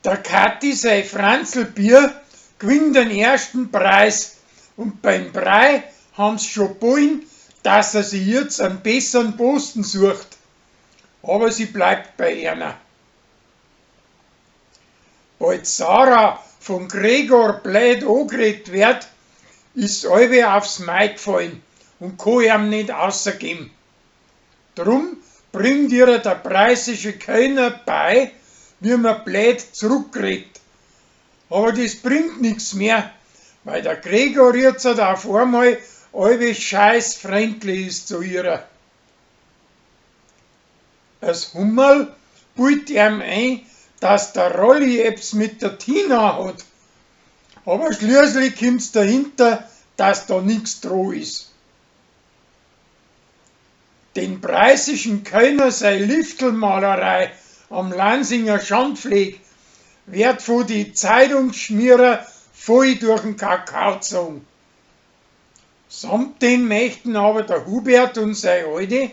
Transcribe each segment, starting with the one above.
Der Kathi sei Franzlbier gewinnt den ersten Preis und beim Brei haben's schon wollen, dass er sich jetzt einen besseren Posten sucht. Aber sie bleibt bei einer. Bald Sarah von Gregor blöd angeredet wird, ist allwe aufs Mai gefallen und kann ihm nicht außergeben. Drum bringt ihr der preußische Kölner bei, wie man blöd zurückredet. Aber das bringt nix mehr, weil der Gregor jetzt auf einmal allwe scheiß freundlich ist zu ihrer. As Hummerl bild ihm ein, dass der Rolli etwas mit der Tina hat. Aber schließlich kommt's dahinter, dass da nix dran ist. Den preußischen Kölner sei Liftelmalerei am Lansinger Schandfleck wird von die Zeitungsschmierer voll durch den Kakao gezogen. Samt den möchten aber der Hubert und sei Alte,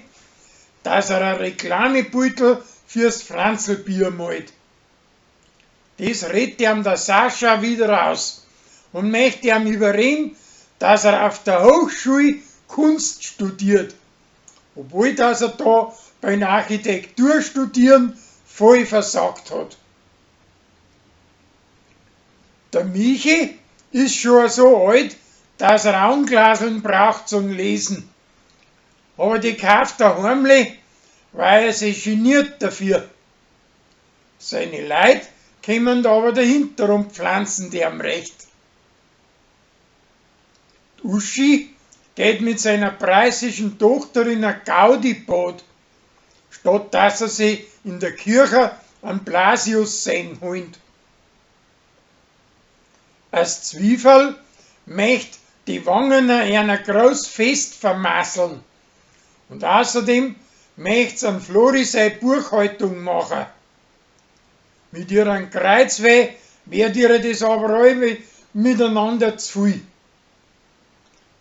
dass er ein Reklamebeutel fürs Franzlbier malt. Das redet ihm der Sascha wieder aus und möchte ihm überreden, dass er auf der Hochschule Kunst studiert, obwohl dass er da beim Architekturstudieren voll versagt hat. Der Michi ist schon so alt, dass er Augenglaseln braucht zum Lesen. Aber die kauft er heimlich, weil er sich geniert dafür. Seine Leute kommen aber dahinter und pflanzen die am recht. Die Uschi geht mit seiner preußischen Tochter in ein Gaudi-Bad, statt dass er sie in der Kirche an Blasius sehen holt. Als Zwiefall möcht die Wangener einer groß Fest vermasseln. Und außerdem möcht's an Flori sei Buchhaltung machen. Mit ihrem Kreuzweh wird ihr das aber alle miteinander zu viel.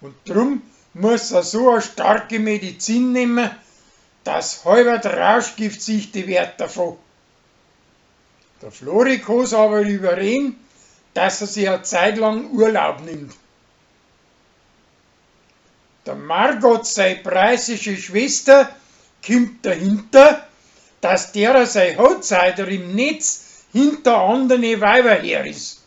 Und drum muss er so eine starke Medizin nehmen, dass halber Rauschgift sich die Wert davon. Der Flori kann's aber überreden, dass er sich eine Zeit lang Urlaub nimmt. Der Margot sei preußische Schwester kommt dahinter, dass derer sei Hochzeiter im Netz hinter anderen Weiber her ist.